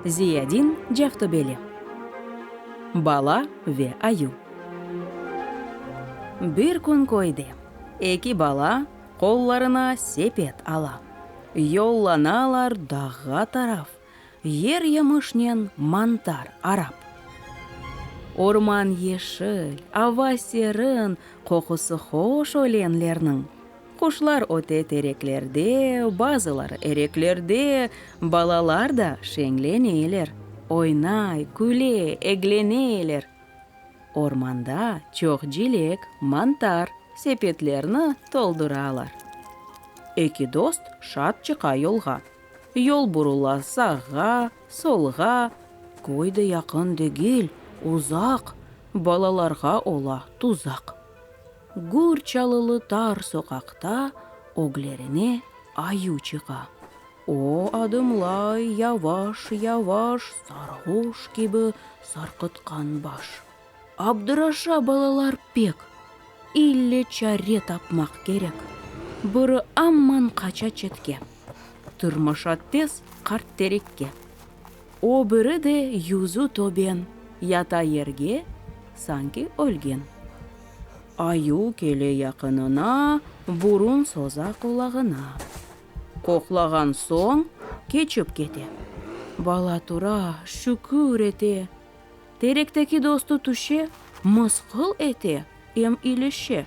Ziyadin Cavtobeli. Bala ve ayu. Bir kün köyde eki bala qollarına sepet ala, Yollanalar dağğa taraf, yer yemişnen mantar arap. Orman yeşil, ava serin, qoqusı hoş ölenlerniñ. Quşlar öte tereklerde, bazıları ereklerde, balalar da şeñleneler, oynay, küle, egleneler. Ormanda çoq cilek, mantar, sepetlerni tolduralar. Eki dost şad çıqa yolğa. Yol burula sağğa, solğa, köy de yaqın degil, uzaq, balalarğa ola tuzaq. Gür çalılı tar soqaqta öglerine ayu çıqa. O adımlay yavaş-yavaş, sarğuş kibi sarqıtqan baş. Abdıraşa balalar pek, ille çare tapmaq kerek. Biri aman qaça çetke, tırmaşa tez qart terekke. O biri de yüzü töben, yata yerge, sanki ölgen. Ayu kele yaqınına, burun soza qulağına. Qoqlağan soñ, keçip kete. Bala tura, şükür ete. Terekteki dostu tüşe, mısqıl ete, em ilişe.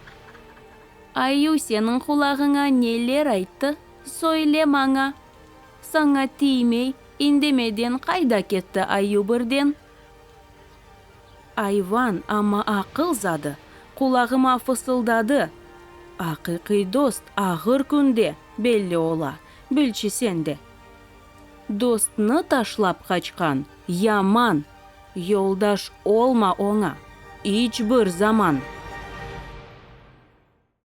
Ayu seniñ qulağıña neler ayttı, söyle maña? Saña tiymey, indemeden qayda ketti ayu birden? Ayvan, amma aqıl zadı, qulağıma fısıldadı, Aqiqiy dost ağır künde belli ola, bilçi sen de. Dostnı taşlap qaçqan, yaman, yoldaş olma oña iç bir zaman.